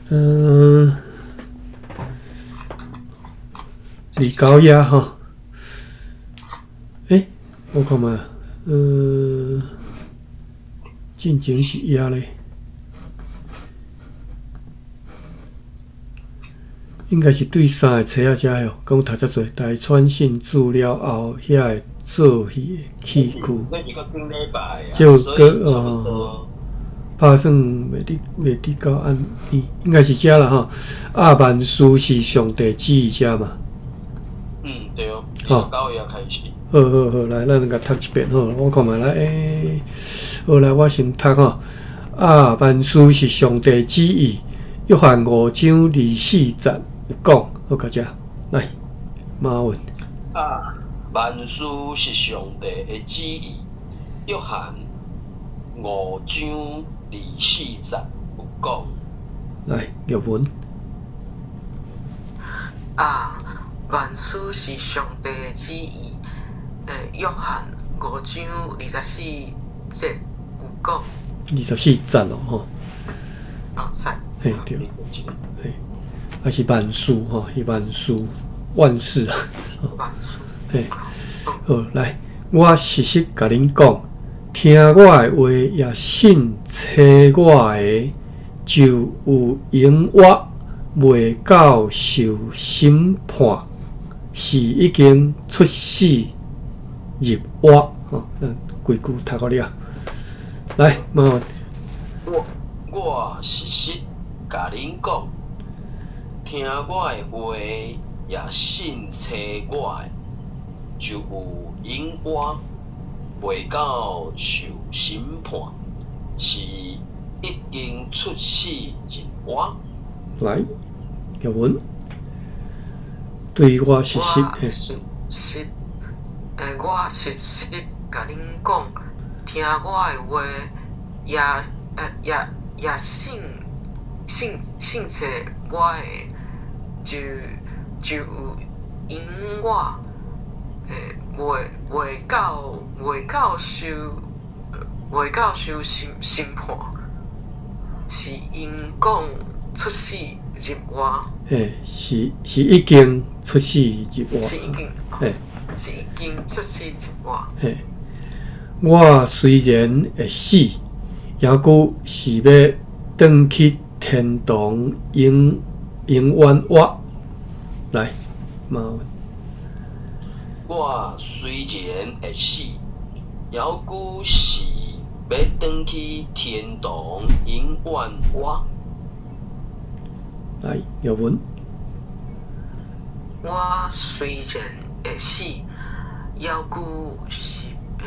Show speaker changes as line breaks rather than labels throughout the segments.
嗯，二九页吼。欸，我看覓，進前一頁咧，應該是對三个冊仔遮喲，敢有讀遮濟。大川信主了後，遐个做戲的器具，就閣哦，拍算袂佇到按呢，應該是遮啦吼。啊，萬事是上帝旨意遮嘛。
嗯，對哦。吼。九頁開始。
好好好，來，咱共讀一遍好。我看覓來，欸，好來，我先讀吼。啊，萬事是上帝旨意。約翰五章二四節有講，好到遮來，馬文。
啊，萬事是上帝的旨意。約翰五章二四節有講。
來，玉文。
啊，萬事是上帝的旨意。約翰五章二十四節有講。
二十四節咯，吼。
哦，節。
嘿對，嘿，還是萬事吼，是萬事，萬事啊。
萬事。
嘿，好，來，我實實共恁講，聽我的話，也信差我的，就有永活，袂到受審判，是已經出死入活。吼，咱規句讀過了。來，麻煩。
我實實共恁講，聽我的話，也信差我的，就有永活，袂到受審判，是已經出死入活。
來，玉文，對我實實，
我實實，我實實共恁講，聽我的話，也信差我的，就有永活，袂到受審判，是因講出死入活。
嘿，是已經出死入活。
是已經，是已經出死入活。
嘿，我雖然會死，猶閣是欲轉去天堂永遠活。來，馬文。
我雖然會死，猶閣是欲轉去天堂永遠活。
來，玉文。
我雖然會死，猶閣是欲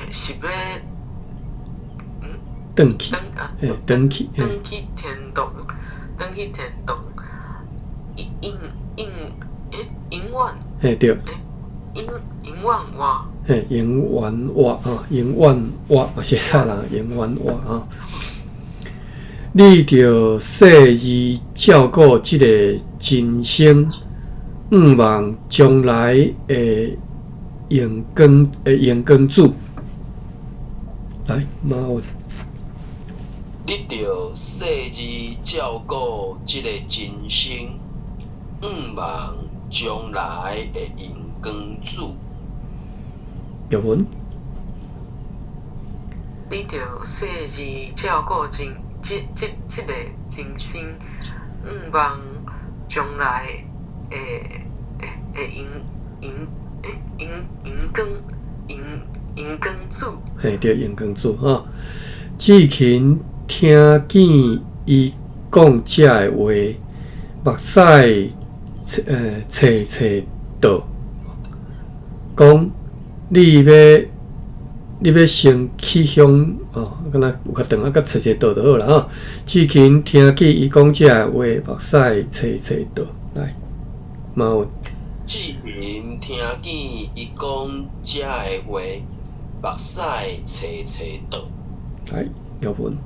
轉去，嘿，轉去，
轉去天堂，轉去天堂，永永欸永遠，
嘿對，
永永遠活，
嘿，永遠活啊，永遠活，嘛是會使啦，永遠活啊。你著細膩照顧這个真生，向望將來的榮光的榮光主。來，馬文。
你著細膩照顧這个真生，向望將來的榮光主。
玉文。
你著細膩照顧真這這這个真生，向望將來的榮榮榮榮光榮榮光主。
嘿，對，榮光主吼。志勤聽見伊講這个話，目屎切切倒，講你欲先去向哦，敢若有較長啊，閣切切倒就好啦吼。志勤聽見伊講這个話，目屎切切倒，來，馬文。
志勤聽見伊講這个話，目屎切切倒。
來，玉文。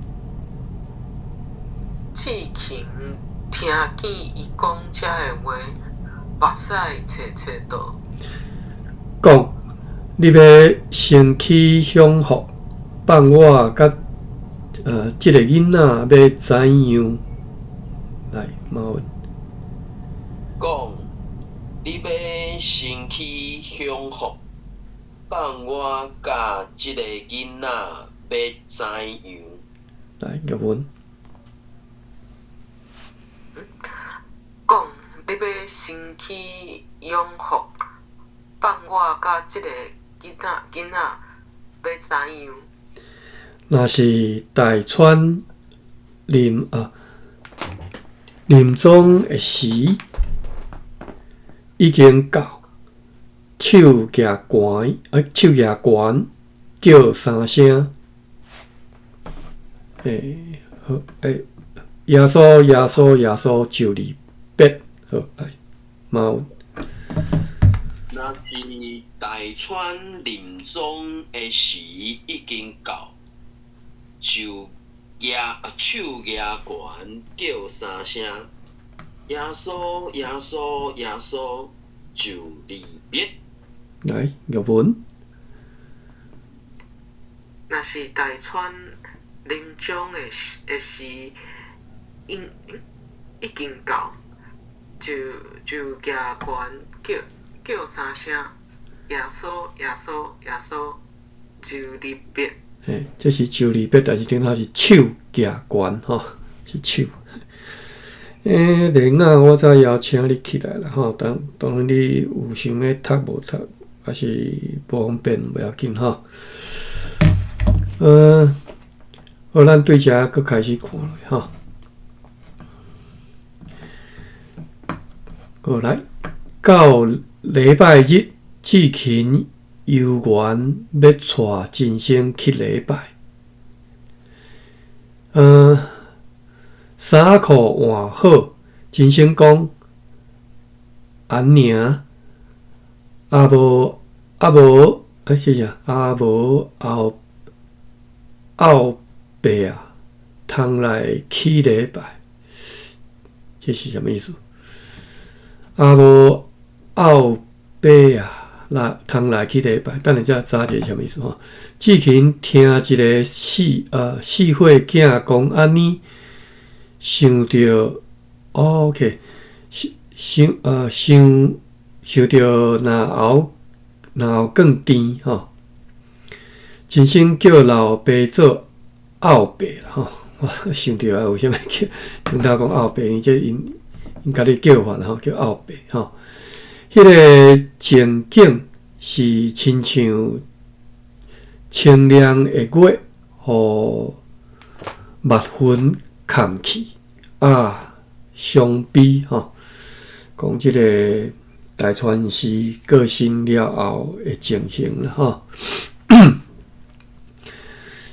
志勤聽見伊講這个話，目屎切切倒。
講，你欲先去享福，放我佮這个囡仔欲怎樣？來，馬文。
講，你欲先去享福，放我佮這个囡仔欲怎樣？
來，玉文。
講，你欲先去享福，放我佮這个囡仔欲怎樣？
若是大川臨啊臨終的時已經到，手舉懸，手舉懸，叫三聲，好，耶穌耶穌耶穌就離別，好，來，馬文。
若是大川臨終的時已經到，手舉懸叫三聲，耶穌耶穌耶穌就離別。
來，玉文。
若是大川臨終的時已經到，就舉懸叫三聲，耶穌耶穌耶穌就離別。
嘿，這是就離別，但是頂頭是手舉懸吼，是手。蓮仔，我再邀請你起來啦吼。當然你有想欲讀無讀，還是無方便，無要緊吼。好，咱對遮閣開始看落吼。過來，到禮拜日，志勤猶原欲帶真生去禮拜。衫褲換好，真生講，按呢，啊無，是啥？啊無後爸啊，通來去禮拜，這是啥物意思？啊無後爸啊，來通來去禮拜，等下才知這是啥物意思吼。志勤聽一个四歲囝講按呢，想著，OK，想著喉更甜吼。真生叫老爸做後爸吼，我想著啊，有啥物叫聽頭講後爸，伊這𪜶家己叫法吼，叫後爸吼。彼个情景是親像清涼的月，予密雲崁去啊，傷悲吼。講這个大川師過身了後的情形啦吼。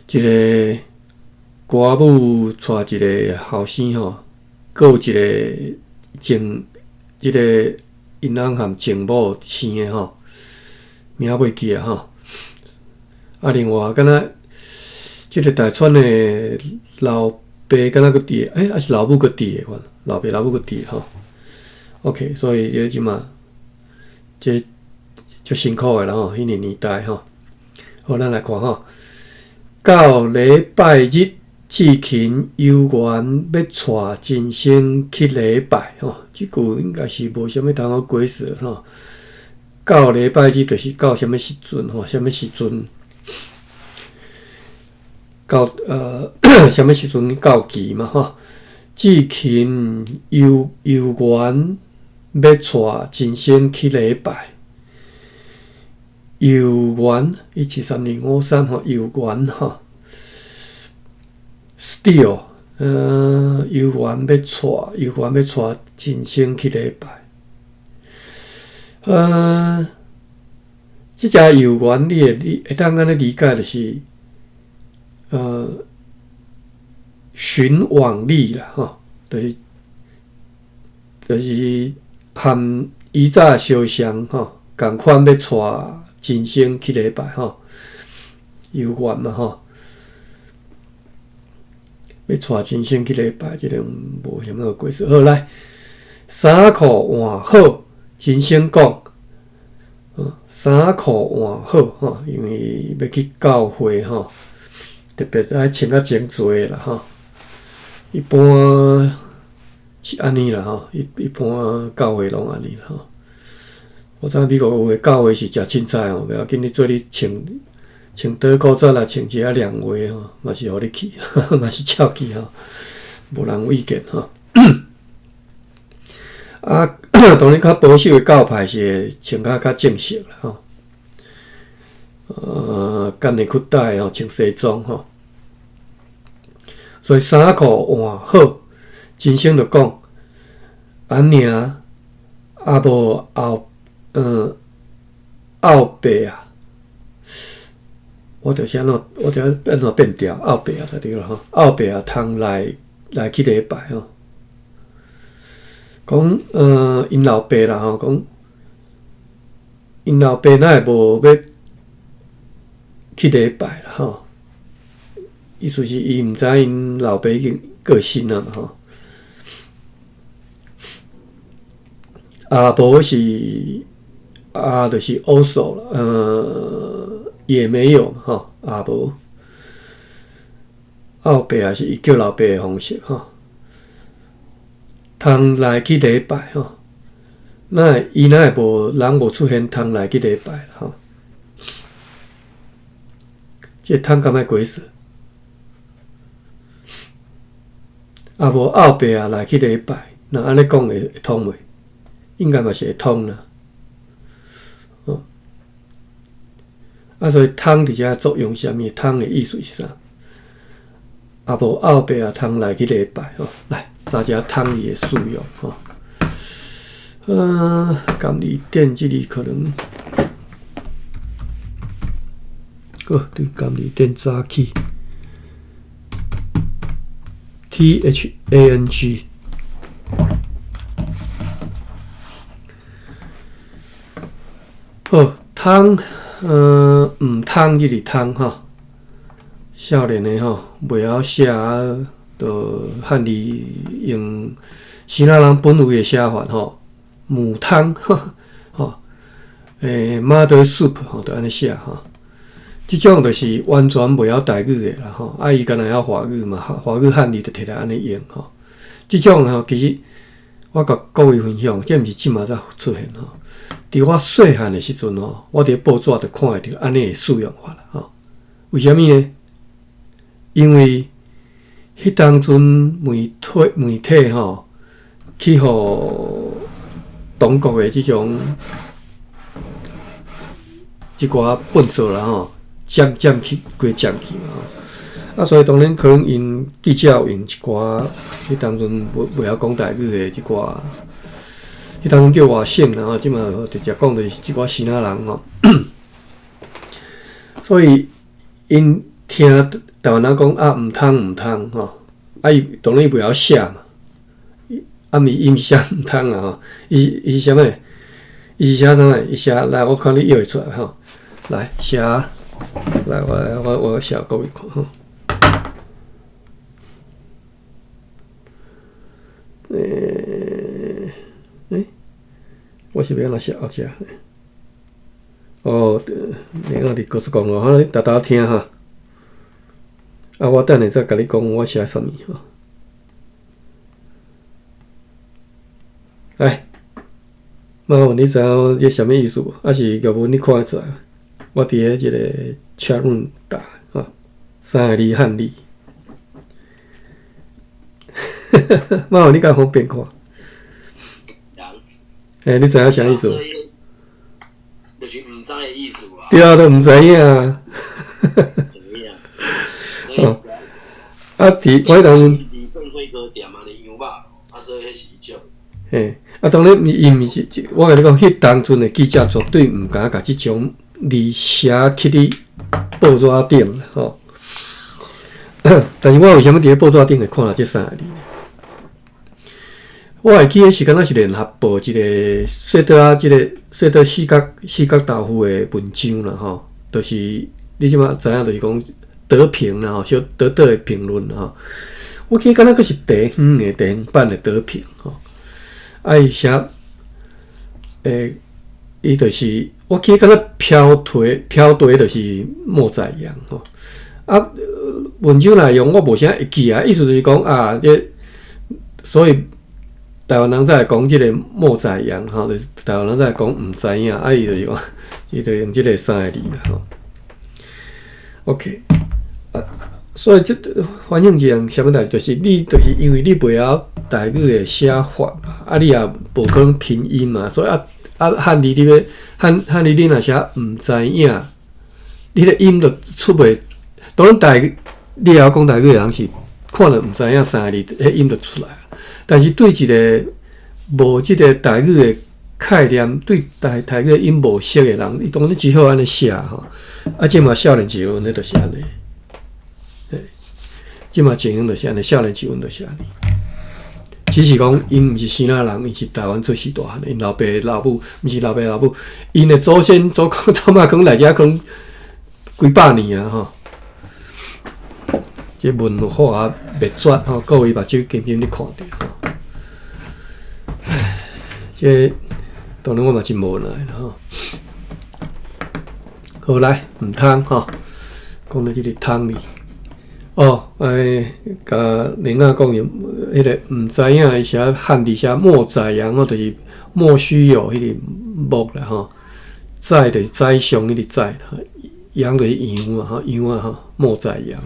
這个歌母帶一个後生吼，閣有一个情，這个𪜶翁含情某生的吼，名袂記啊吼。啊，另外敢若這个大川的老爸敢若閣佇，抑是老母閣佇的，老爸老母閣佇吼。OK，所以這這馬這足辛苦的啦吼，彼个年代吼。好，咱來看吼，到禮拜日，志勤猶原欲帶真生去禮拜吼，這句應該是無啥物通好解釋吼。到禮拜日就是到啥物時陣吼？啥物時陣？到啥物時陣到期嘛吼？志勤猶原欲帶真生去禮拜，猶原173053吼，猶原吼，still，猶原欲帶真生去禮拜，這只猶原你會當按呢理解就是，循往例啦，吼，就是和以早相像吼，仝款欲帶真生去禮拜吼，猶原嘛吼，欲帶真生去禮拜，這个無啥物好解釋。好來，衫褲換好，真生講，衫褲換好吼，因為欲去教會吼，特別愛穿較整齊啦吼。一般是按呢啦吼，一般教會攏按呢啦吼。我知影美國有的教會是食凊彩吼，袂要緊，你做你穿穿短褲仔啦，穿一下涼鞋吼，嘛是予你去，嘛是照去吼，無人有意見吼。啊，當然較保守的教派是會穿較較正式啦吼。牽個褲帶吼，穿西裝吼。所以衫褲換好，真生就講，按呢啊無後，後爸啊，我就是按怎，我就按怎變調，後爸啊就對啦吼，後爸啊通來來去禮拜吼。講𪜶老爸啦吼，講𪜶老爸哪會無欲去禮拜啦吼？意思是伊毋知𪜶老爸已經過身啊嘛吼。啊，無是啊，就是 also 啦，也沒有吼，啊無後爸也是伊叫老爸的方式吼。通來去禮拜吼，哪會伊哪會無人無出現通來去禮拜吼？這個通敢愛解釋？啊無後爸啊來去禮拜，若按呢講會通袂？應該嘛是會通啦。哦，啊所以通佇遮作用是啥物？通的意思是啥？啊無後爸啊通來去禮拜吼，來查一下通字的使用吼。監理店這裡可能，好，對監理店早起，THANG。好，通，毋通就是通吼，少年的吼，袂曉寫啊，就漢字用希臘人本位的寫法吼，母湯，吼，mother soup 吼，就按呢寫吼。這種就是完全袂曉台語的啦吼，啊，伊敢若曉華語嘛，華語漢字就摕來按呢用吼。這種吼，其實我共各位分享，這毋是這馬才出現吼。佇我細漢的時陣吼，我佇報紙就看會著按呢的使用法啦吼。為啥物呢？因為彼當陣媒體吼，去予中國的這種這寡笨手啦吼，佔去，規佔去嘛吼。啊，所以當然可能𪜶記者有用一寡彼當陣袂曉講台語的這寡，彼當陣叫外省啦吼，這馬直接講就是這寡支那人吼。所以𪜶聽台灣人講啊，毋通毋通吼，啊伊當然伊袂曉寫嘛，啊毋是伊毋是寫毋通啊吼，伊是啥物？伊是寫啥物？伊寫來，我看你臆會出來吼，來寫，來我我我寫各位看吼。欸，我是欲按怎寫？哦，這哦，你按佇高速公路，哈，你沓沓聽哈。啊，我等下再共你講我寫啥物吼。來，麻煩你知影這啥物意思無？還是玉文你看會出來？我佇咧這個 chat room 打吼，三個字漢字。麻煩你敢方便看？欸，你知影啥意思無？
就是毋知的意思啊。
對啊，都毋知影啊。
知影。
哦，啊，佇我彼當陣。嘿，啊，當然，伊毋是，我共你講，彼當陣的記者絕對毋敢共這種字寫去咧報紙頂吼。但是我為啥物佇咧報紙頂會看到這三個字呢？我會記得是敢若是聯合報一個說到啊，這個說到四角豆腐的文章啦吼，就是你這馬知影，就是講德評啦吼，小德德的評論啦吼。我記得敢若閣是地方的地方版的德評吼，啊伊寫，伊就是我記得敢若飄題就是莫宰羊吼，啊文章內容我無啥會記啊，意思就是講啊，這所以。台灣人才會講這个莫宰羊吼，就是台灣人才會講毋知影，啊伊就是講，伊就用這个三个字啦吼。OK，啊，所以這反正一樣啥物代誌，就是你就是因為你袂曉台語的寫法嘛，啊你也無可能拼音嘛，所以啊漢字你欲漢字你若寫毋知影，你的音就出袂。當然台語你會曉講台語的人是看著毋知影三個字，彼音就出來。但是對一个無這个台語的概念，對台語的音無熟的人，伊當然只好按呢寫吼。啊，這馬少年時陣，彼就是按呢。這馬情形就是按呢，少年時陣就是按呢。只是講𪜶毋是生仔人，𪜶是台灣出世大漢的，𪜶老爸老母毋是老爸老母，𪜶的祖先祖公祖媽可能來遮可能幾百年啊吼。這文化滅絕吼，各位目睭緊緊咧看著吼。唉，這當然我嘛真無奈啦吼。好來，毋通吼，講到這个通字。哦，欸，共玲仔講伊，彼个毋知影伊寫漢字寫莫宰羊，就是莫須有彼个莫啦吼。宰就是宰相彼个宰，羊就是羊啊吼，羊啊吼，莫宰羊。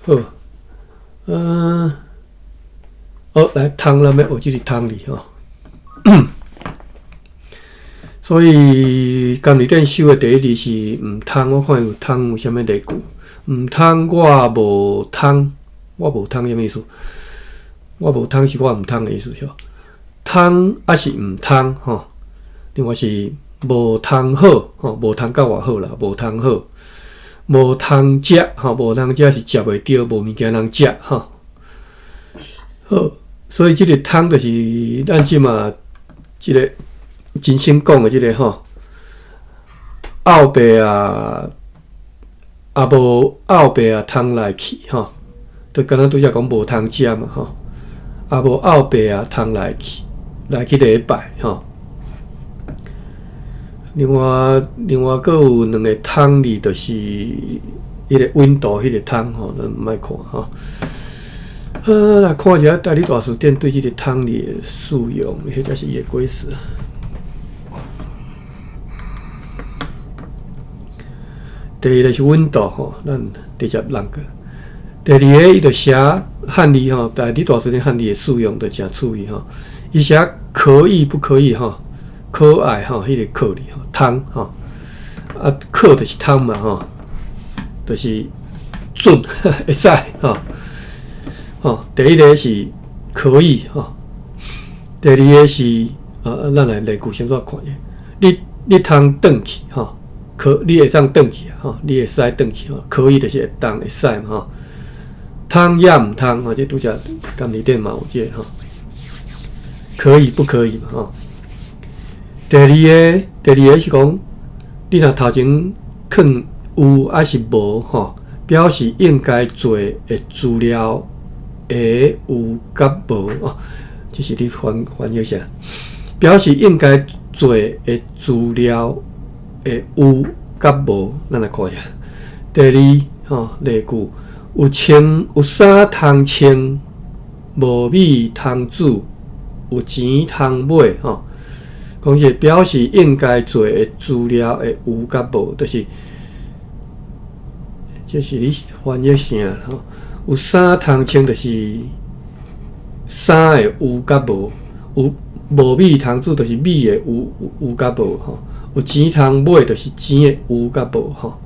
好，好來通，咱欲學這个通字吼。所以今日頂收的第一字是毋通，我看有通有啥物例句？毋通我無通，我無通啥物意思？我無通是我毋通的意思是無？通抑是毋通吼？另外是無通好吼，無通較偌好啦，無通好，無通食吼，無通食是食袂著，無物件通食吼。好，所以這个通就是咱這馬這个真心講的這个吼，後壁啊，啊無後壁啊通來去吼，就敢若拄才講無通食嘛吼，啊無後壁啊通來去，來去禮拜吼。另外，閣有兩个通字，就是彼个溫度彼个通吼，咱毋愛看吼。好，來看一下台語大辭典對這个通字的使用，彼才是伊的解釋。第一个是溫度吼，咱直接挵過。第二个，伊就寫漢字吼，台語大辭典漢字的使用就誠趣味吼。伊寫可以不可以吼？可愛吼，彼个可字吼，通吼，啊可就是通嘛吼，就是準會使吼。吼，第一个是可以吼，第二个是啊，咱來例句先怎看者？你通轉去吼，可你會當轉去吼，你會使轉去吼，可以就是會當會使嘛吼。通抑毋通吼，這拄才監理店嘛有這个吼，可以不可以嘛吼？第二个是講，你若頭前囥有抑是無吼，表示應該做的資料會有佮無哦，這是你翻譯啥？表示應該做的資料會有佮無，咱來看一下。第二吼例句，有穿有衫通穿，無米通煮，有錢通買吼。講是表示應該做的資料會有佮無，就是這是你翻譯啥吼？有衫通穿，就是衫會有佮無；有無米通煮，就是米會有佮無吼；有錢通買，就是錢會有佮無吼。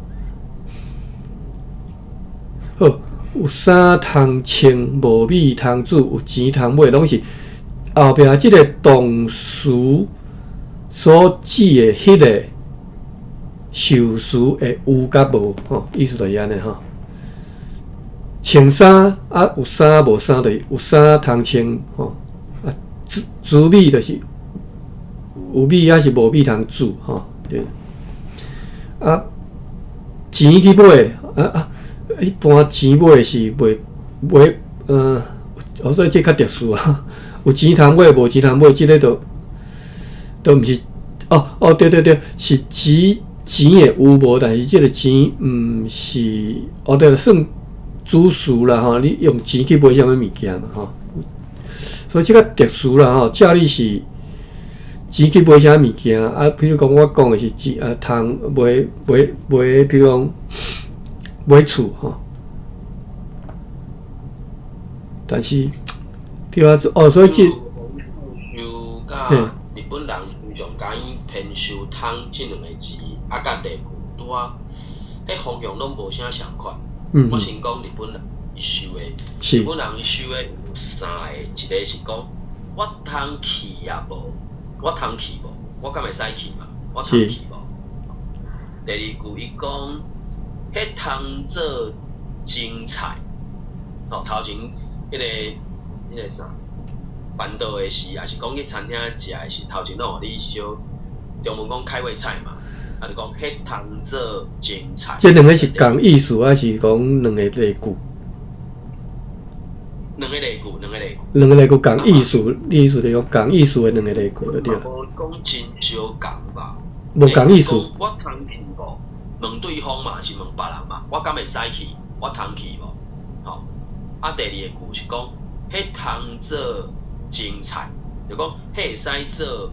好，有衫通穿，無米通煮，有錢通買，攏是後壁這个動詞所指的彼个受詞會有佮無吼，意思就是按呢吼。穿衫啊，有衫無衫，就是有衫通穿吼。啊，煮米就是有米抑是無米通煮吼。對。啊，錢去買啊，一般錢買是袂買，所以這較特殊啊。有錢通買，無錢通買，這个都毋是。哦哦，對對對，是錢錢會有無，但是這个錢毋是哦，對，算主詞啦吼，你用錢去買啥物物件嘛吼。所以這個特殊啦吼，照你是錢去買啥物件啊？比如講我講的是錢啊，通買買買，比如講買厝吼。但是對啊，哦，所以這
就佮日本人常共伊編修“通”這兩個字，啊，佮例句拄仔，彼方向攏無啥相仝。我先講日本人伊修的，日本人伊修的有三個，一個是講我通去抑無，我通去無，我敢會使去嘛？我通去無？第二句伊講，彼通做前菜，吼，頭前彼個啥，辦桌的時，抑是講去餐廳食的時，頭前攏予你小中文講開胃菜嘛，啊就講彼通做前菜。
這兩个是仝意思，抑是講兩個例句？
兩個例句，兩個例句。
兩個例句仝意思，意思就是講仝意思的兩個例句就對。
無講真相仝吧？
無仝意思。
我通去無？問對方嘛，是問別人嘛？我敢會使去？我通去無？吼！啊，第二个句是講，彼通做前菜，就講彼會使做，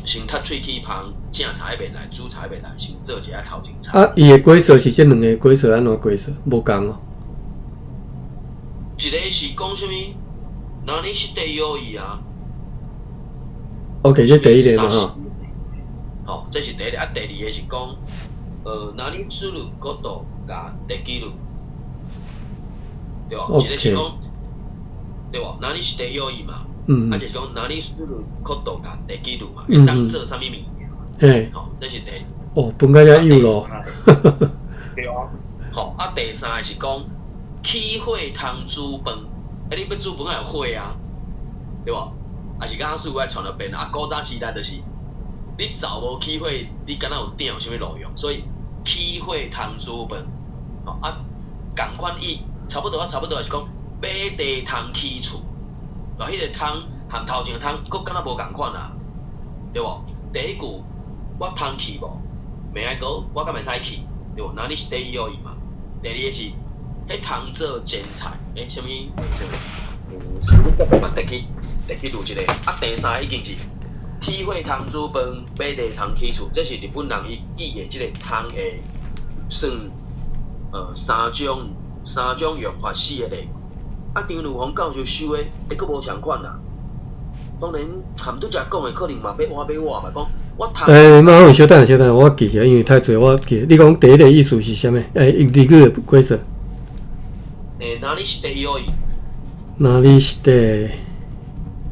先脫喙齒芳，正菜袂來，主菜袂來，先做一下頭前菜。
啊，伊的解說是這兩个解說按怎解說？無仝哦。
一个是講啥物？何してよい啊
？OK，這第一個嘛吼。
吼，這是第一个。啊，第二个是講，何することができる，對無？一个是講，對無？何してよい嘛？啊，就是講何することができる嘛？會當做啥物物件？吼，這是第一。
哦，分甲遮幼咯。
對啊。吼，啊，第三个是講，起火通煮飯，啊，你欲煮飯愛有火啊，對無？抑是敢說愛傳到變啊？古早時代就是，你灶無起火，你敢若有鼎有啥物路用？所以起火通煮飯，吼啊，仝款伊差不多啊，差不多就是講買地通起厝，啊，彼個通含頭前個通，閣敢若無仝款啊，對無？第一句我通去無？袂愛閣我敢會使去？對無？何してよい嘛？第二个是，彼通做前菜，欸，啥物？啥物？嘛，特去特去錄一个。啊，第三个已經是起火通煮飯，買地通起厝，這是日本人伊記的這個通會算三種用法四個例句。啊，張汝宏教授修的，欸，閣無仝款啦。當然，含拄才講的可能嘛欲挖欲挖嘛，講我通。
欸，馬上稍等稍等，我記一下，因為太濟，我記。你講第一个意思是啥物？欸，例句的解說。
欸，何してよい？
何して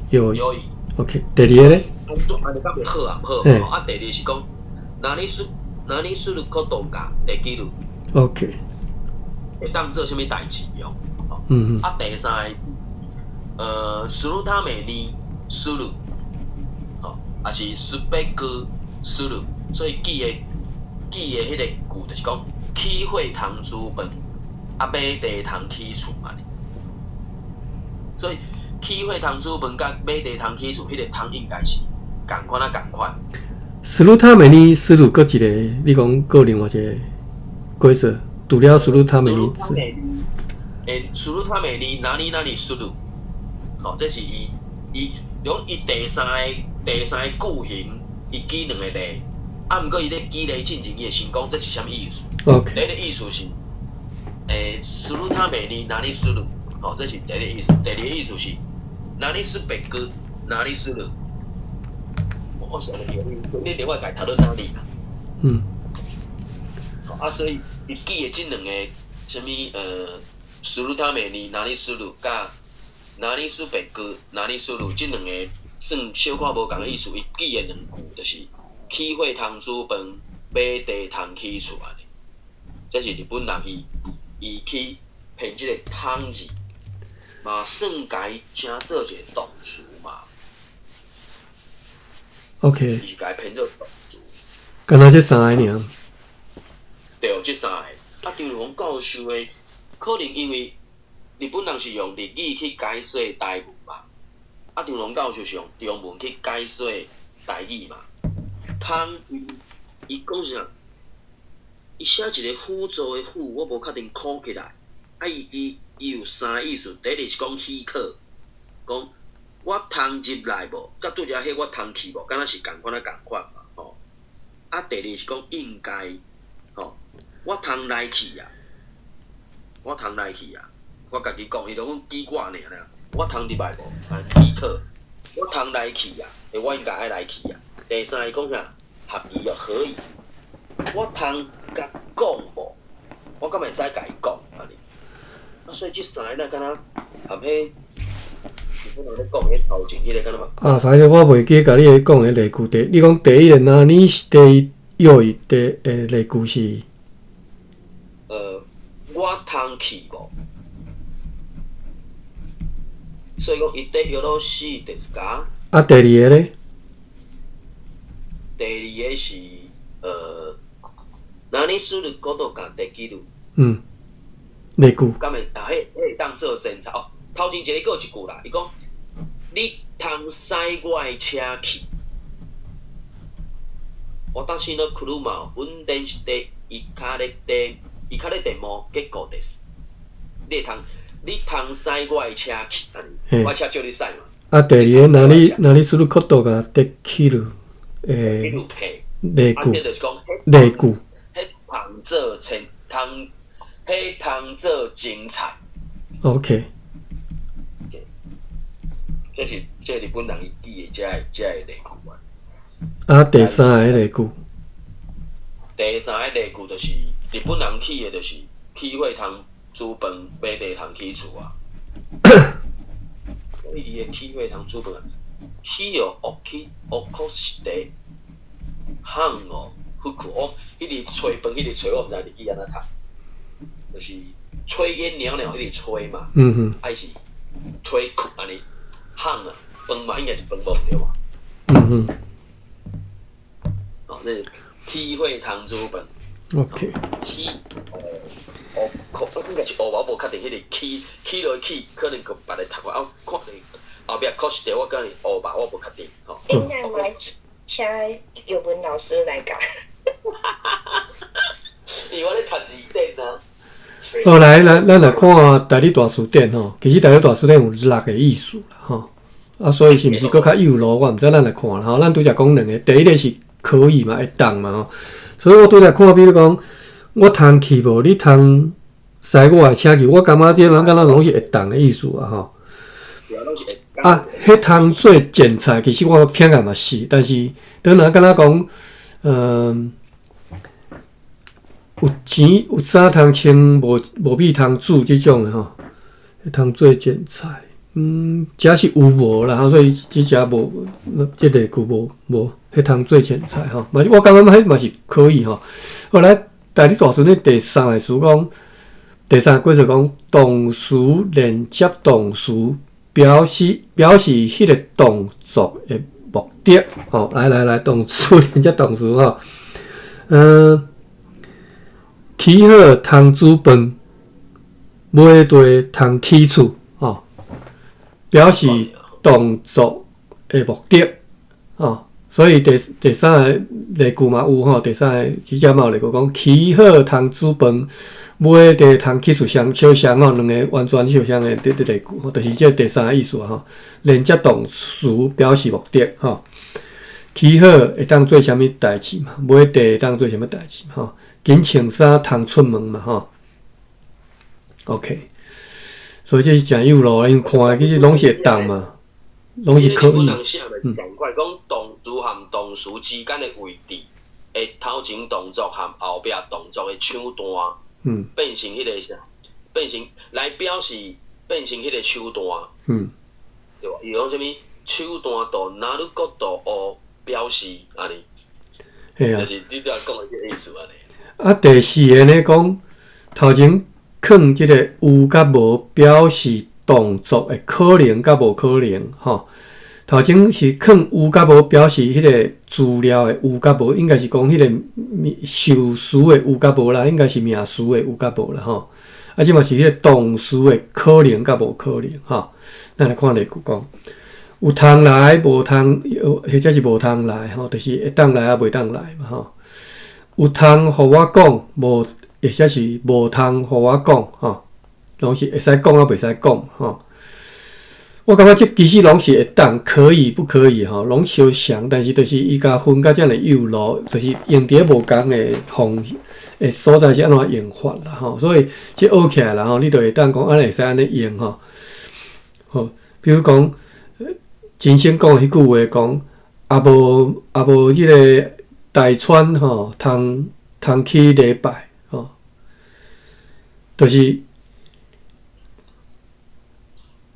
よい？
よい。
OK，第二个咧？
按呢敢袂好啊？毋好。啊，第二是講，何す何することができる
？OK。
會當做啥物代誌用？啊，第三个，するためにする，吼，抑是すべくする，所以記的彼个句就是講，起火通煮飯，啊，買地通起厝嘛。所以起火通煮飯佮買地通起厝，彼個通應該是仝款啊，仝款。
するためにする閣一个，你講閣另外一个解說，除了するために。
欸，するために何々する，吼，這是伊伊講伊第三个句型，伊舉兩個例，啊，毋過伊咧舉例進前，伊會先講這是啥物意思。 第一个意思是，欸，するために何する，吼，這是第一个意思。第二个意思是，何すべく何する。我想你，你另外共討論哪裡啦？啊，所以伊舉的這兩個啥物するために何する，佮何すべく何する，這兩个算小可無仝的意思。伊舉的兩句就是起火通煮飯，買地通起厝按呢。這是日本人伊去編這个通字，嘛算共伊請做一個動詞嘛。 伊是共伊編做動詞。
敢若這三个爾。
對，這三个。啊，張汝宏教授的，可能因為日本人是用日語去解說台文嘛，啊，張汝宏教授是用中文去解說台語嘛。通伊伊講啥？伊寫一个輔助的輔，我無確定考起來。啊，伊有三個意思，第一個是講許可，講我通入來無？佮拄才彼我通去無？敢若是仝款啊仝款嘛，吼。啊，第二是講應該，吼，我通來去啊，我通來去啊，我家己講，伊就講記我爾啦，我通入來無？啊，許可，我通來去啊，欸，我應該愛來去啊。第三個講啥？合意哦，可以。我通共講無？我敢會使共伊講按呢？啊，所以這三个咱敢若含彼日本人咧講彼頭前彼个敢若嘛？
啊，反正我袂記共你講的例句第，你講第一个哪裡是第一位第的例句是？
我通去無？所以講伊得よろしいですか？
啊，第二个咧？
第二个是何することができる？
嗯，例句。
敢會啊？彼彼會當做偵查哦。頭前一个閣有一句啦，伊講你通駛我的車去。私の車を運転して行かれて行かれても結構です。你通駛我的車去，按呢，我車借你駛嘛。
啊，第二個，何することができる？欸，例句，例句。
彼通做前通，彼通做精彩。
OK。
這是日本人伊記的這个例句啊。
啊，第三个例句。
第三个例句就是日本人起的，就是起火通煮飯，買地通起厝啊。所以伊的起火通煮飯啊，火を起起こして飯をふく哦，彼个炊飯，彼个炊我毋知日語按怎讀，就是炊煙裊裊彼个炊嘛。還是炊糞按呢，飯啊，飯嘛應該是飯無毋對嘛。哦，這起火通煮飯。 起哦，可應該是哦，我無確定彼個起起落去，可能閣別个讀法啊，看咧後壁確實我講是烏吧，我無確定吼。
應該來請玉文老師來教。
因為我咧讀字典啊。
好，來，咱來看台語大辭典吼。其實台語大辭典有六個意思啦，吼。啊，所以是毋是閣較幼路？我毋知，咱來看啦吼。咱拄才講兩個，第一个是可以嘛，會當嘛吼。所以我拄才看，比如講，我通去無？你通駛我的車去？我感覺這人敢若攏是會當的意思啊，吼。啊，彼通做剪裁，其實我聽來嘛是，但是當人敢若講，有錢有衫通穿，無米通煮這種的吼，通做剪裁，這是有無啦，所以這只無，這個句無彼通做剪裁吼，嘛是我感覺彼嘛是可以吼。後來台語大辭典第三个詞講，第三個句子講動詞連接動詞。表示彼个動作的目的，吼，來來來，動詞連接動詞吼，起火通煮飯，買地通起厝，吼，表示動作的目的，吼，所以第三个例句嘛有吼，第三个這只嘛有例句講起火通煮飯，買地通起厝相相像吼，兩个完全相像的這例句，吼，就是這第三个意思吼。連接動詞表示目的吼，起火會當做啥物代誌嘛？買地會當做啥物代誌吼？緊穿衫通出門嘛吼？OK，所以這是誠有路，因為看其實攏是會當嘛，攏是可以。
嗯。仝款講動詞和動詞之間的位置，的頭前動作和後壁動作的手段。變成彼个啥？變成來表示變成彼個手段。對無？伊講啥物？手段となることを表示按呢。
嘿啊。
就是你拄才講的這個意思按呢。
啊，第四个呢，講頭前囥這个有佮無表示動作的可能佮無可能，吼。頭前是囥有佮無表示彼個資料的有佮無，應該是講彼個受詞的有佮無啦，應該是名詞的有佮無啦，吼。啊，這嘛是彼個動詞的可能佮無可能，吼。咱來看例句講，有通來無通，或者是無通來，吼，就是會當來啊，袂當來嘛，吼。有通予我講，無或者是無通予我講，吼，攏是會使講抑袂使講，吼。我感覺這其實攏是會當，可以不可以，吼，攏相像，但是就是伊共分甲遮爾幼路，就是用佇咧無仝的方的所在是按怎用法啦，吼。所以這學起來啦，吼，你就會當講按呢會使按呢用，吼。好，比如講，真先講彼句話講，啊無啊無，這个大川吼，通通去禮拜，吼，就是。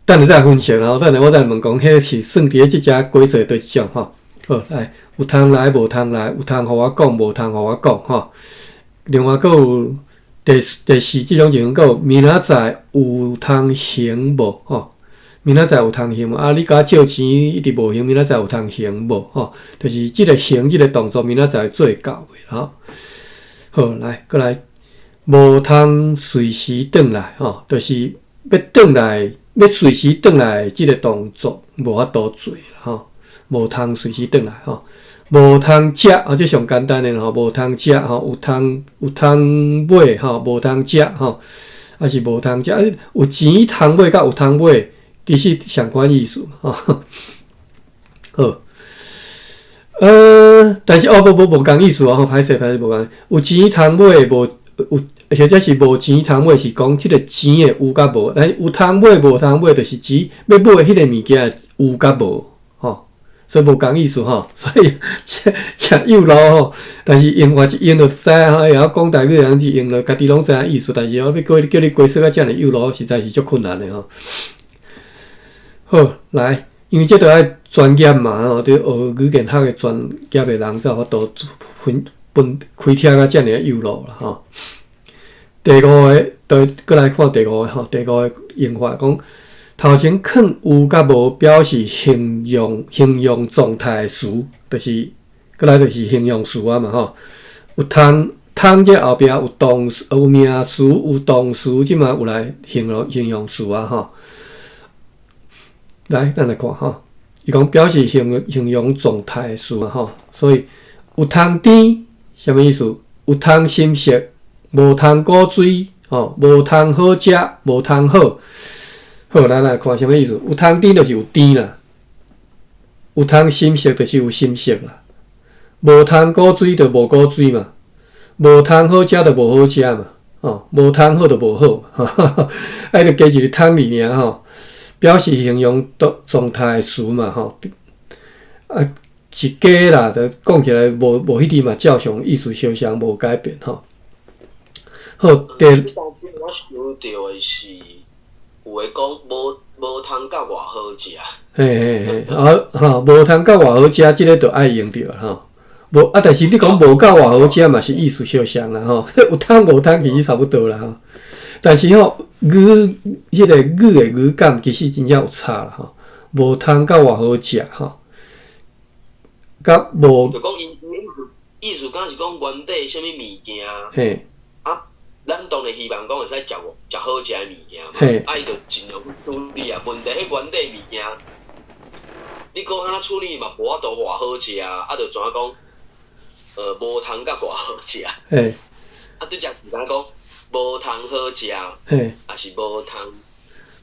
等下再分析啦，等下我再問講，彼是算佇咧這隻鬼說佗一種吼。好，來，有通來無通來，有通予我講，無通予我講吼。另外，閣有第第四這種情況，閣有明仔載有通還無吼？明仔載有通還無？啊，你共我借錢一直無還，明仔載有通還無？吼，就是這个還這个動作，明仔載做到未？吼。好，來，閣來，無通隨時轉來吼，就是欲轉來。欲隨時轉來，這个動作無法度做吼，無通隨時轉來吼，無通食啊，這上簡單的吼，無通食吼，有通有通買吼，無通食吼，抑是無通食，有錢通買佮有通買，其實相款意思吼。好，但是哦，無無無仝意思哦，歹勢歹勢無仝，有錢通買無有。或者是無錢通買，是講這个錢的有佮無，但有通買無通買，就是指欲買彼个物件有佮無，吼，所以無仝意思吼，所以誠誠幼路吼，但是用法一用就知吼，會曉講台語的人一用就家己攏知影意思，但是吼，欲叫叫你解釋甲遮爾幼路，實在是足困難的吼。好，來，因為這著愛專業嘛吼，著學語言學的專業的人才有法度分分開拆甲遮爾幼路啦吼。第五个，對，閣來看第五个吼，第五个用法講，頭前囥有佮無表示形容形容狀態的詞，就是閣來就是形容詞啊嘛吼。有通通這後壁有動詞、有名詞、有動詞，這嘛有來形容形容詞啊吼。來，咱來看吼，伊講表示形形容狀態的詞嘛吼，所以有通甜，啥物意思？有通深色。無通古錐，吼，無通好食，無通好。好，咱來看啥物意思？有通甜就是有甜啦，有通深色就是有深色啦，無通古錐就無古錐嘛，無通好食就無好食嘛，吼，無通好就無好，哈哈哈，啊，就加一個通字爾吼，表示形容狀態的詞嘛，吼，啊，是假啦，就講起來無無彼字嘛，照常意思相像無改變吼。好，第
我想著的是，有的講無無通佮偌好食。
嘿嘿嘿，啊吼，無通佮偌好食，這个就愛用著吼。無啊，但是你講無夠偌好食嘛，是意思相像啦吼。有通無通其實差不多啦吼。但是吼，語彼个語的語感其實真正有差啦吼。無通佮偌好食吼，佮無。
就講伊意思，敢是講原底啥物物件？
嘿。
啊，咱當然希望講會使食食好食的物件嘛，啊，伊就盡量去處理啊。問題彼原底物件，你閣按怎處理嘛，無法度偌好食啊，啊，就怎講？無通佮偌好食。啊，對只是講無通好食，抑是無通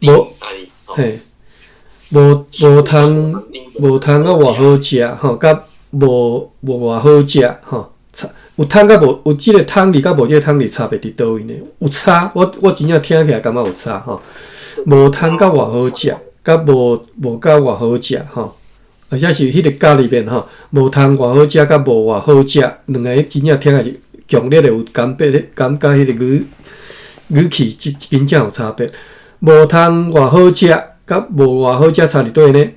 無，嘿，無無通無通佮偌好食吼，佮無無偌好食吼。差有通佮無有這个通字佮無這个通字差別佇佗位呢？有差，我我真正聽起來感覺有差吼。無通佮偌好食，佮無無佮偌好食吼，或者是彼个佮裡面吼，無通偌好食佮無偌好食，兩个真正聽起來是強烈的有感覺，感覺彼個語語氣真真正有差別。無通偌好食，佮無偌好食差佇佗位呢？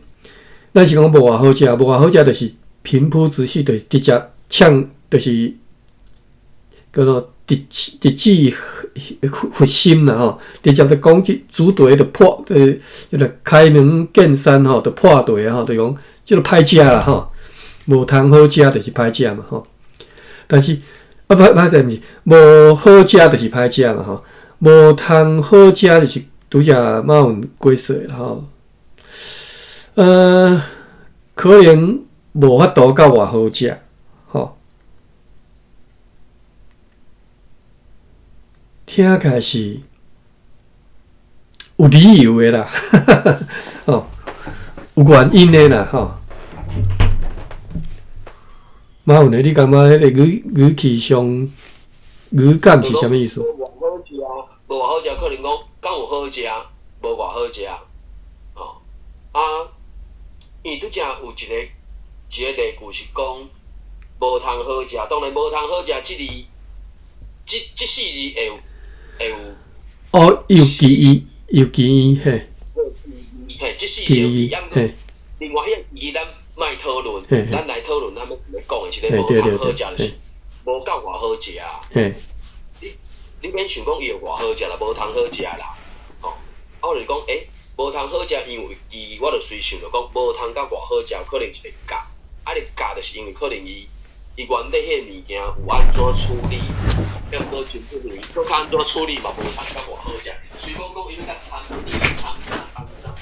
咱是講無偌好食，無偌好食就是平鋪直敘，就是直接嗆。就是叫做直直指核心啦吼，直接就講這主題就破，彼个開門見山吼，就破題吼，就講這个歹食啦吼，無通好食就是歹食嘛吼。但是啊，歹歹勢毋是無好食就是歹食嘛吼，無通好食就是拄才馬雲解釋啦吼。可能無法度佮偌好食。吼，聽起來是有理由的啦，哦，有原因的啦，吼。馬有呢？你感覺彼个語氣上語感是啥物意思？
無偌好食，無偌好食，可能講敢有好食，無偌好食，吼啊！因為拄才有一個例句是講無通好食，當然無通好食，這字，這四字會有。
哦，有歧義，有歧義，嘿。
嘿，這四字有歧義，啊，另外彼个歧義咱莫討論，咱來討論，咱欲講的是咧無通好食，就是無夠偌好食。你免想講伊有偌好食啦，無通好食啦，吼。啊，我就講，欸，無通好食，因為伊，我就隨想著講，無通佮偌好食，可能一個價，啊，個價就是因為可能伊原底彼个物件有按怎處理，抑毋過真不如，閣較按怎處理嘛，無通佮偌好食。雖講講伊欲共摻，你摻啥摻啥。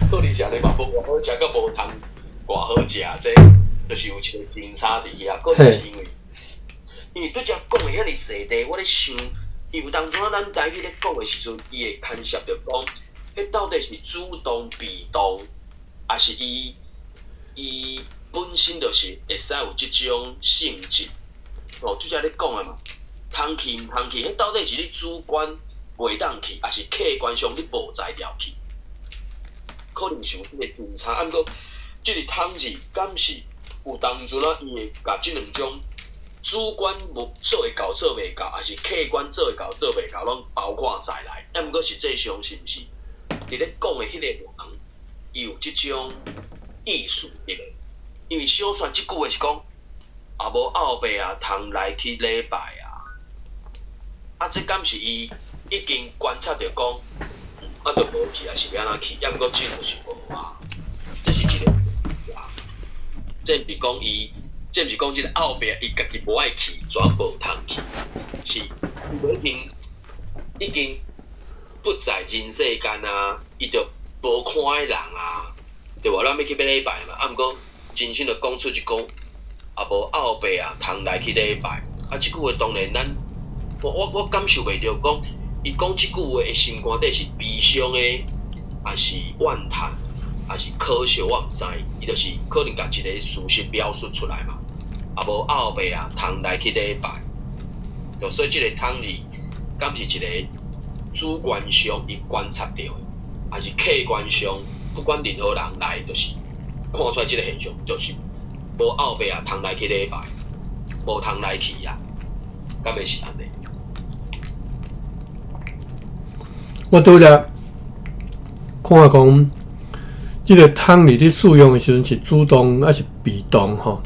可能是按呢嘛，無偌好食，佮無通偌好食，這就是有一個偏差佇遐。可能是因為拄才講的遐爾濟地，我咧想，伊有當陣仔咱台語咧講的時陣，伊會牽涉著講，彼到底是主動、被動，抑是伊本身就是會使有這種性質。哦，拄才咧講的嘛，通去毋通去，彼到底是你主觀袂當去，抑是客觀上你無才調去？可能是有這個偏差，啊，毋過這个通字敢是有當陣仔伊會共這兩種主觀無做會到做袂到，抑是客觀做會到做袂到，攏包括在內。啊，毋過實際上是毋是佇咧講的彼個人，伊有這種意思佇咧？因為小說這句話是講，啊無後爸啊通來去禮拜啊，啊，這敢是伊已經觀察著講？啊，著無去，抑是欲按怎去？抑毋過這就是無啊，這是一個啊。這毋是講伊，這毋是講這个後壁伊家己無愛去，怎無通去？是伊已經不在人世間啊，伊就無看的人啊，對無？咱欲去欲禮拜嘛，啊，毋過真心就講出一講，啊無後爸啊通來去禮拜。啊，這句話當然咱，我感受袂著講。伊講這句話的心肝底是悲傷的，抑是怨嘆，抑是可笑，我毋知。伊就是可能共一个事實表述出來嘛。啊無後爸啊，通來去禮拜。就所以這个通字，敢是一个主觀上伊觀察著的，抑是客觀上，不管任何人來，就是看出來這个現象，就是無後爸啊，通來去禮拜，無通來去啊，敢會是按呢？
我拄才看講，這个通字咧使用的時陣是主動抑是被動吼？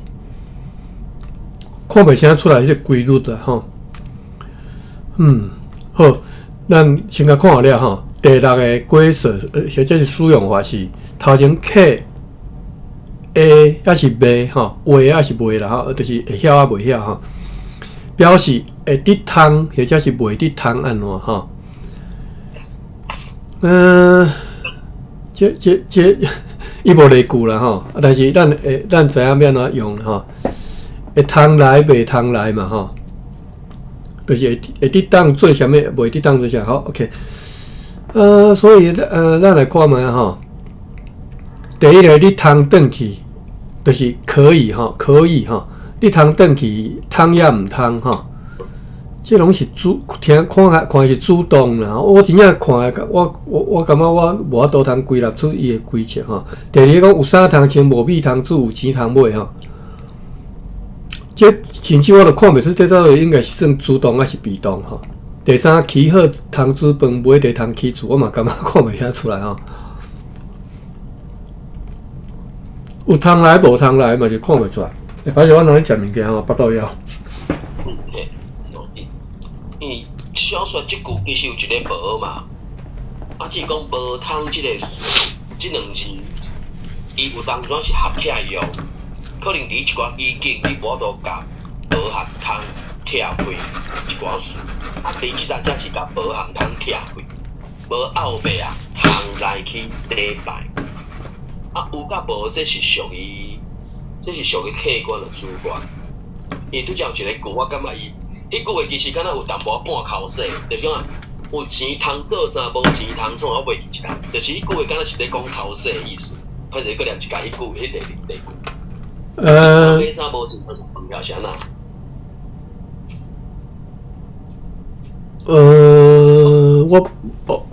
看袂啥出來彼个規律啦吼。好，咱先共看了吼。第六个規則，或者是使用法是頭前客會抑是袂吼，會抑是袂啦吼，就是會曉抑袂曉吼，表示會得通或者是袂得通按怎吼。這伊無例句啦吼，但是咱會咱知影欲按怎用吼，會通來袂通來嘛吼，就是會得當做啥物，袂得當做啥，好，OK。所以咱來看覓吼，第一个你通轉去，就是可以吼，可以吼，你通轉去，通抑毋通吼。這攏是主聽看看是主動啦，我真正看，我感覺我無法度通歸納出伊的規則吼。第二個講有衫通穿，無米通煮，有錢通買吼。這甚至我都看袂出這到底應該是算主動抑是被動吼。第三，起好通煮飯，買地通起厝，我嘛感覺看袂遐出來吼。有通來無通來嘛是看袂出來。欸，反正我通咧食物件吼，腹肚枵。
因為小說這句其實有一个無嘛，啊，只是講無通這個這兩字，伊有當陣是合起來用，可能佇一寡語境你無法度共無和通拆開一寡詞，啊，佇這搭才是共無和通拆開，無後壁啊通來去禮拜。啊，有佮無，這是屬於，這是屬於客觀的主觀。因為拄才有一個句，我感覺伊，彼句話其實敢若有淡薄仔半剾洗，就是講有錢通做啥，無錢通創，我袂記一啦。就是彼句話敢若是咧講剾洗的意思，歹勢閣念一共彼句，彼第二句。買衫無錢通食飯，是按怎？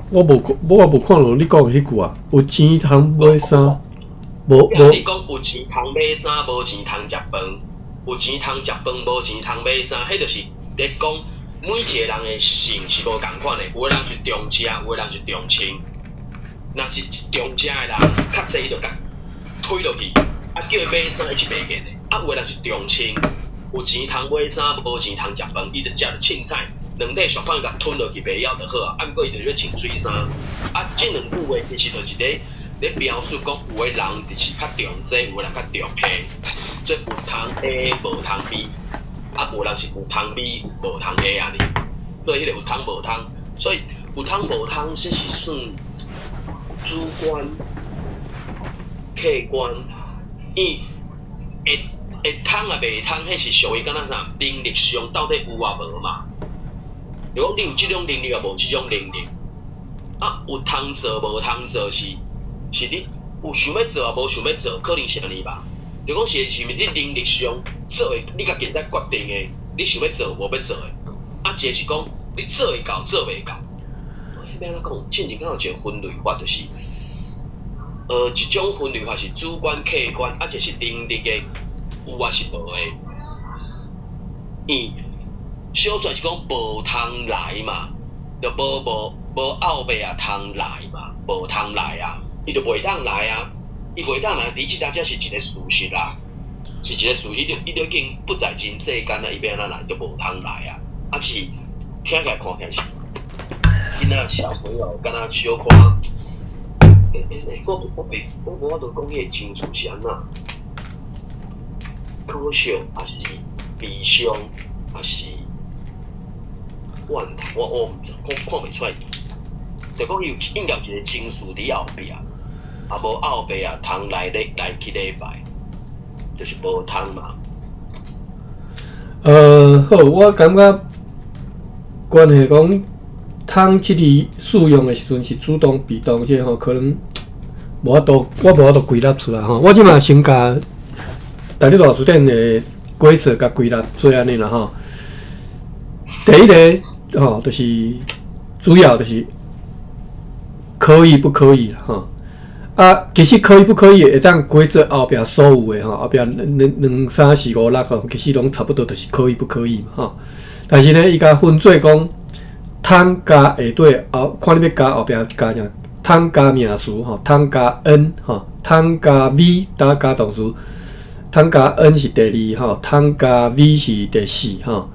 我無看著你講的彼句啊，有錢通買衫，無無。
你講有錢通買衫，無錢通食飯；有錢通食飯，無錢通買衫。彼就是咧講每一個人的性是無仝款的，有的人是重食，有的人是重穿。若是重食的人，較濟伊就共推落去，啊叫伊買衫，伊是袂見的。啊，有的人是重穿，有錢通買衫，無錢通食飯，伊就食著凊彩。兩塊俗飯共吞落去袂曉就好啊，啊，毋過伊就是欲穿媠衫。啊，這兩句話其實就是咧描述講，有的人就是較重這，有的人較重彼，所以有通 A 無通 B，啊，有的人是有通 B 無通 A 按呢。所以彼個有通無通，所以有通無通，這是算主觀、客觀，伊會會通抑袂通，彼是屬於敢若啥能力上到底有抑無嘛？如果你有這種能力，抑無這種能力，啊，有通做無通做是是你有想欲做抑無想欲做，可能是按呢吧？就講是是毋是你能力上做的，你家己會使決定的，你想欲做無欲做的，啊，一個是講你做會到做袂到。欲按怎講？進前敢有一個分類法，就是一種分類法是主觀客觀，啊，一個是能力的有抑是無的。伊小說是講無通來嘛，就無無無後壁啊通來嘛，無通來啊，伊就袂當來啊，伊袂當來，佇這搭才是一個事實啦，是一個事實，伊就已經不在人世間啊，伊欲按怎來就無通來啊，啊是聽起來看起來是囡仔小朋友敢若小可，欸欸欸，我我袂我無法度講彼個情緒是按怎，可惜抑是悲傷，抑是怨嘆，我毋知，看看袂出來。就講伊有應該有一個情緒佇後壁，啊無後壁啊通來咧來去禮拜，就是無通嘛。
好，我感覺關係講通這字使用的時陣是主動、被動，這個吼可能無法度，我無法度歸納出來吼。我這馬先共台語大辭典的規則共歸納做按呢啦吼。第一個吼，就是主要就是可以不可以吼。啊，其實可以不可以會當規則後壁所有的吼，後壁兩兩兩三四五六吼，其實攏差不多，就是可以不可以嘛吼。但是呢，伊共分做講通加下底後，看你欲加後壁加啥，通加名詞吼，通加 N 吼，通加 V 加加動詞，通加 N 是第二吼，通加 V 是第四吼，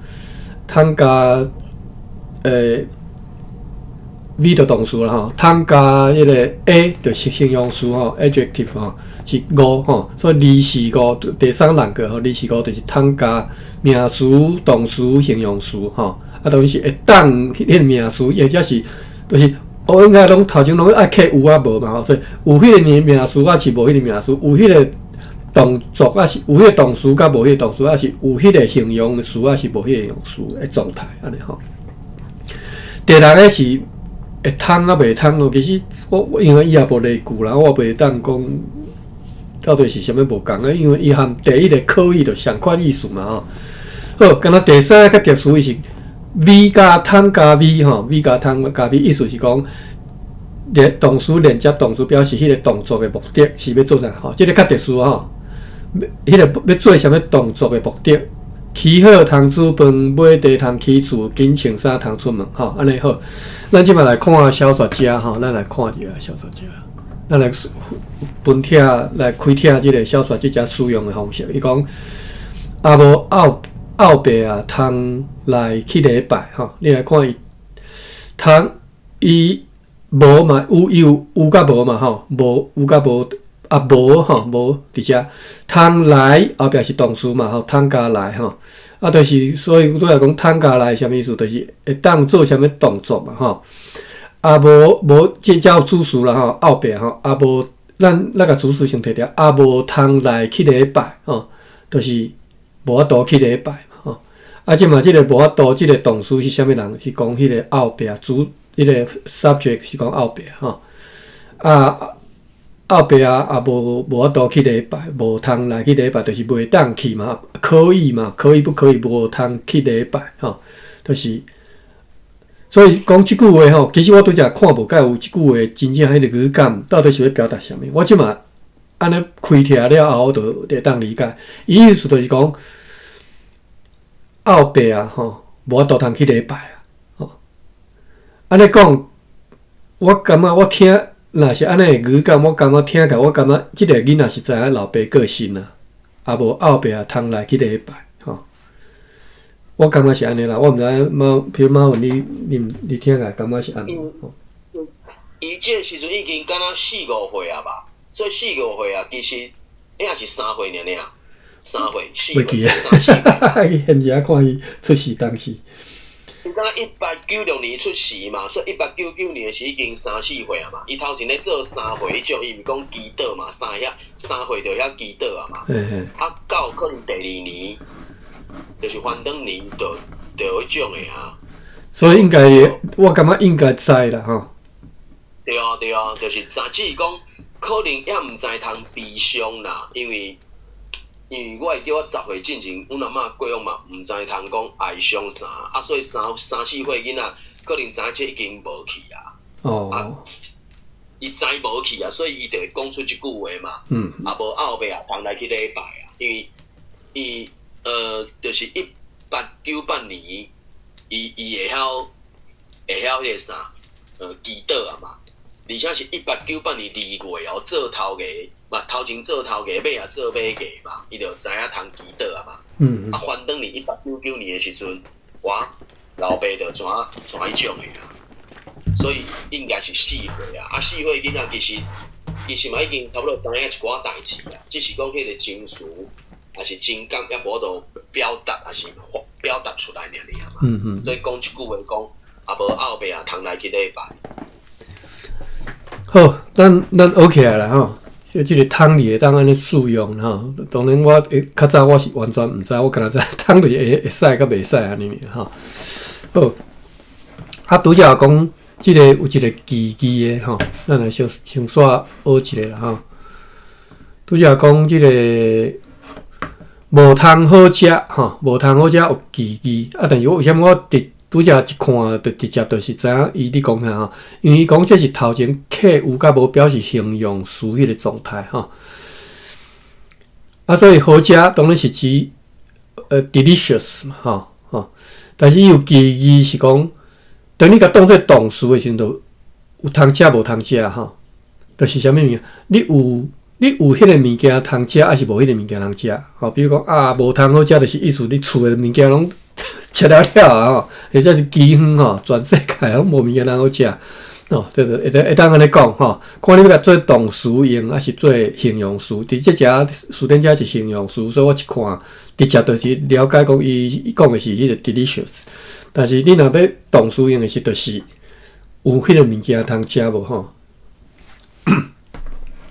通加V 就動詞啦吼，通加彼個 A 就是形容詞吼，adjective 吼是五吼，所以二四五第三兩個吼，二四五就是通加名詞、動詞、形容詞吼，啊，當然是會當彼個名詞，或者是就是我應該攏頭前攏愛客有抑無嘛吼，所以有彼個名名詞，抑是無彼個名詞，有彼個動作，抑是有彼個動詞，佮無彼個動詞，抑是有彼個形容詞，抑是無彼個形容詞的狀態，按呢吼。第六個是會通抑袂通哦，其實我因為伊也無例句啦，我袂當講到底是啥物無仝啊，因為伊含第一個可以就相款意思嘛吼。好，敢若第三個較特殊，伊是 V 加通加 V 吼，V 加通加 V，意思是講連動詞連接動詞表示彼個動作的目的是欲做啥吼，這個較特殊吼，彼個欲做啥物動作的目的。起好通煮飯，買茶通起厝，緊穿衫通出門，吼，按呢好。咱這馬來看小說家吼，咱來看一下小說家，咱來分拆來開拆這個小說這隻使用的方式。伊講啊無後後壁啊通來去禮拜吼，你來看伊通伊無嘛，有有有佮無嘛吼，無有佮無啊無吼無佇遮通來後壁是動詞嘛吼，通加來吼，啊，就是所以拄才講通加來啥物意思？就是會當做啥物動作嘛吼。啊無無這才有主詞啦吼，後壁吼啊無咱咱共主詞先提著，啊無通來去禮拜吼，就是無法度去禮拜嘛吼。啊，這嘛這个無法度，這个動詞是啥物人？是講彼个後壁主，彼个 subject 是講後壁吼。啊，後壁啊無無法度去禮拜，無通來去禮拜，就是袂當去嘛，可以嘛？可以不可以？無通去禮拜吼，就是所以講這句話吼，其實我拄才看無蓋有這句話真正彼个語感到底是欲表達啥物？我這馬按呢開聽了後，我就會當理解。伊意思就是講，後壁啊吼，無法度通去禮拜啊，吼。按呢講，我感覺我聽若是按呢語感，我感覺聽起來，我感覺這个囡仔是知影老爸過身啊，啊無後壁通來去禮拜吼。我感覺是按呢啦，我毋知影，比如馬文你你你聽起來感覺是按怎？
伊這個時陣已經敢若四五歲啊吧，所以四五歲啊，其實也是三歲爾爾，三歲四歲，三四歲。
現在看伊出世當時。
伊敢若1896年出世嘛，所以1899年是已經三四歲啊嘛。伊頭前咧做三歲彼種，伊毋是講祈禱嘛，三遐三歲就曉祈禱啊嘛。啊，到可能第二年，就是翻轉年，就就彼種的啊。
所以應該，我感覺應該知啦吼。
對啊對啊，就是知，只是講可能猶毋知通悲傷啦，因為我會記我10歲進前，阮阿嬤過往嘛毋知通講哀傷啥，啊，所以三三四歲囡仔可能知影這已經無去啊。啊，伊知無去啊，所以伊就會講出這句話嘛。啊，無後壁通來去禮拜啊，因為伊就是1898年，伊會曉彼個啥，祈禱啊嘛，而且是1898年2月哦，做頭家。嘛，頭前做頭家，尾也做尾家嘛，伊就知影通祈禱啊嘛。啊，翻轉去1899年的時陣，我老爸就怎怎彼種的啊，所以應該是四歲啊。啊，四歲囡仔其實嘛已經差不多知影一寡代誌啊，只是講彼個情緒，抑是情感猶無法度表達，抑是表達出來爾爾嘛。所以講這句話講，啊無後壁啊通來去禮拜。
好，咱咱學起來啦吼。這個通字會當按呢使用吼，當然我較早我是完全毋知，我敢若知通就是會會使佮袂使按呢爾吼。好，啊拄才講這個有一個歧義的吼，咱來小先煞學一下啦吼。拄才講這個無通好食吼，無通好食有歧義啊，但是我為啥物我直拄才一看就直接就是知影伊咧講啥吼？因為伊講這是頭前客有佮無表示形容詞彼個狀態吼。啊，所以好食當然是指delicious 嘛吼吼，但是伊有歧義是講，當你共當做動詞的時陣，就有通食無通食吼，就是啥物物件？你有彼個物件通食，抑是無彼個物件通食？吼，比如講啊，無通好食，就是意思你厝的物件攏食了了啊吼，或者是饑荒吼，全世界攏無物件通好食，哦，對對，會當按呢講吼，看你欲共做動詞用，抑是做形容詞。佇這遮詞典遮是形容詞，所以我一看，直接就是了解講伊講的是彼個 delicious。但是你若欲動詞用的時，就是有彼個物件通食無吼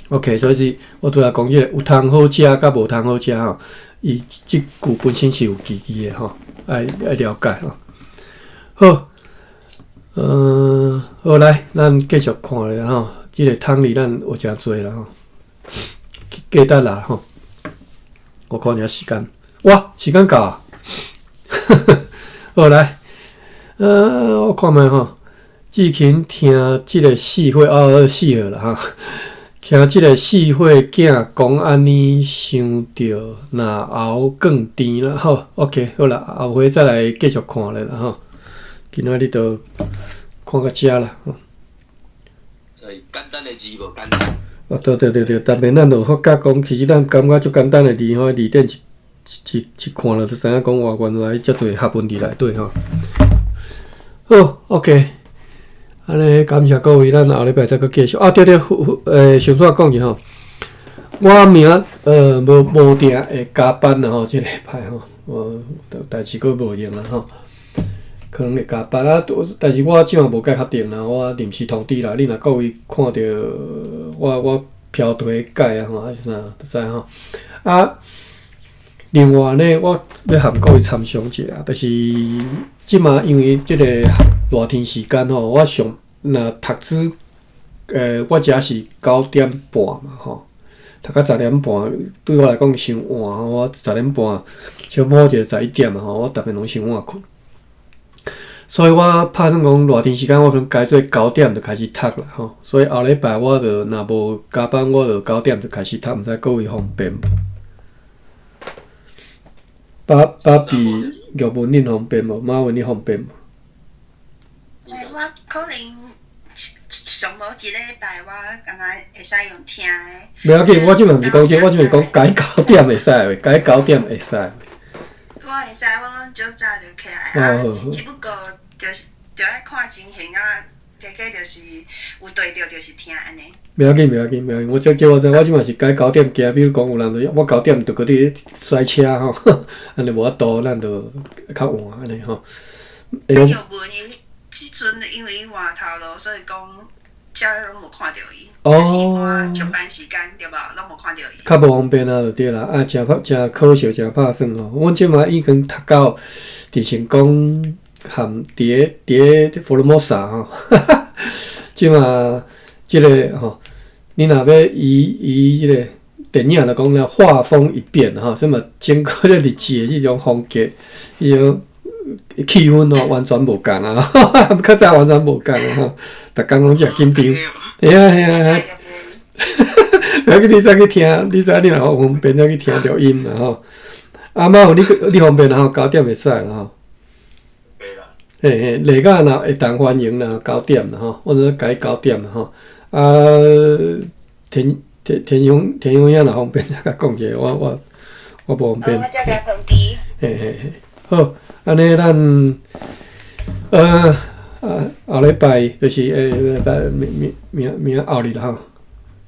？OK，所以是我拄才講這個有通好食佮無通好食吼，伊這句本身是有歧義的吼，愛愛了解吼。好，好來，咱繼續看咧吼，這個通字咱有誠濟啦吼，記得啦吼。我看一下時間，哇，時間到啊！好來，我看覓吼，志勤聽這個四歲哦，四歲啦吼。聽這個四歲囝講按呢，想著若喉更甜啦吼。OK，好啦，後回再來繼續看咧啦吼。今仔日就看到遮啦。
所以簡單的字無簡單。
哦，對對對對，但是咱就發覺講，其實咱感覺足簡單的字吼，字典一一一一看了就知影講，哇，原來遮濟學問佇內底吼。好，OK，按呢感謝各位，咱後禮拜再閣繼續。啊，對對，先煞講者吼，我明仔無無定會加班啦吼，這禮拜吼，我代誌閣無閒啦吼，可能會加班啊。但是我這馬無蓋確定啦，我臨時通知啦。你若各位看著我我飄提改啊吼，還是啥，就知吼。啊，另外呢，我欲和各位參詳一下，就是這馬因為這個熱天時間吼，我上若讀書，我遮是9點半嘛吼，讀到10點半對我來講傷晚吼，我十點半小補一下11點嘛吼，我逐遍攏傷晚睏，所以我拍算講熱天時間我可能改做九點就開始讀啦吼，所以後禮拜我就若無加班，我就九點就開始讀，毋知各位方便無？爸爸比玉文恁方便無？馬文你方便無？
欸，我可能上無一禮拜，我敢若會使用聽的。
袂要緊，我這馬毋是講這個，我這馬是講改九點會使袂？改九點會使袂？
我會使，我攏足早就起來啊，只不過就是著愛看情形啊，加加就是有對著就是聽按呢。
袂要緊，袂要緊，袂要緊，我這這我知，我這馬是改九點驚，比如講有人就我九點就閣佇賽車吼，按呢無法度，咱就較晚按呢吼。
玉文伊這陣因為伊換頭路，所以講遮攏無看著伊。
哦。
上班時間對無？攏無看著伊。
較無方便啊，就對啦。啊，誠拍誠可惜，誠拍算吼。阮這馬已經讀到佇成功含佇咧佇咧福爾摩沙吼。這馬這個吼，你若欲以以這個電影來講咧，畫風一變吼，啥物整個咧日子的這種風格，彼種氣氛吼，完全無仝啊！較早完全無仝啊！吼，逐工攏誠緊張，嘿啊嘿啊嘿。袂要緊，你再去聽，你知你若方便再去聽錄音啦吼。啊，媽有你你方便啦吼，九點會使啦吼。嘿嘿，禮假若會當歡迎啦，九點啦吼，我就改九點啦吼。啊，田田田勇田勇兄若方便，再共講一下，我我我無方便。
我再共通知。
嘿嘿嘿，好，按呢咱啊後禮拜就是欸明明明明後日啦吼，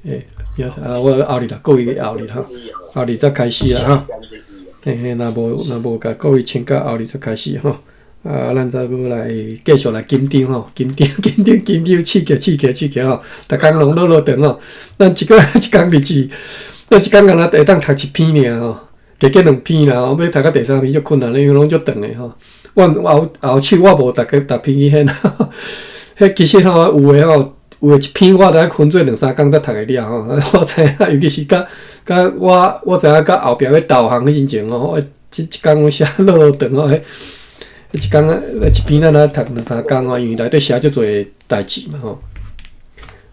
欸明啊我後日啦，各位後日吼，後日才開始啦吼。嘿嘿，若無若無共各位請假，後日才開始吼。啊，咱再閣來繼續來緊張吼，緊張緊張緊張，刺激刺激刺激吼，逐工攏落落長吼。咱一個一工日子，咱一工敢若會當讀一篇爾吼，加減兩篇啦吼，欲讀到第三篇足困難，因為攏足長的吼。我後後手我無逐個逐篇去現，彼其實吼有的吼，有的一篇我著愛分做兩三工才讀會了吼。我知影，尤其是佮佮我我知影佮後壁欲導航彼陣前吼，我這一工攏寫落落長吼。一工啊，一篇咱愛讀兩三工吼，因為內底寫足濟代誌嘛吼。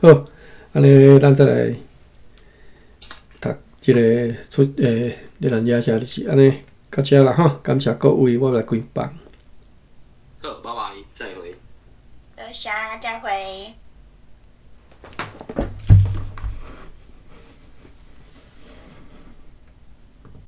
好，按呢咱再來讀這個出欸，你咱遮寫就是按呢，到遮啦吼，感謝各位，我來關房。
好，拜拜，再會。
多謝，再會。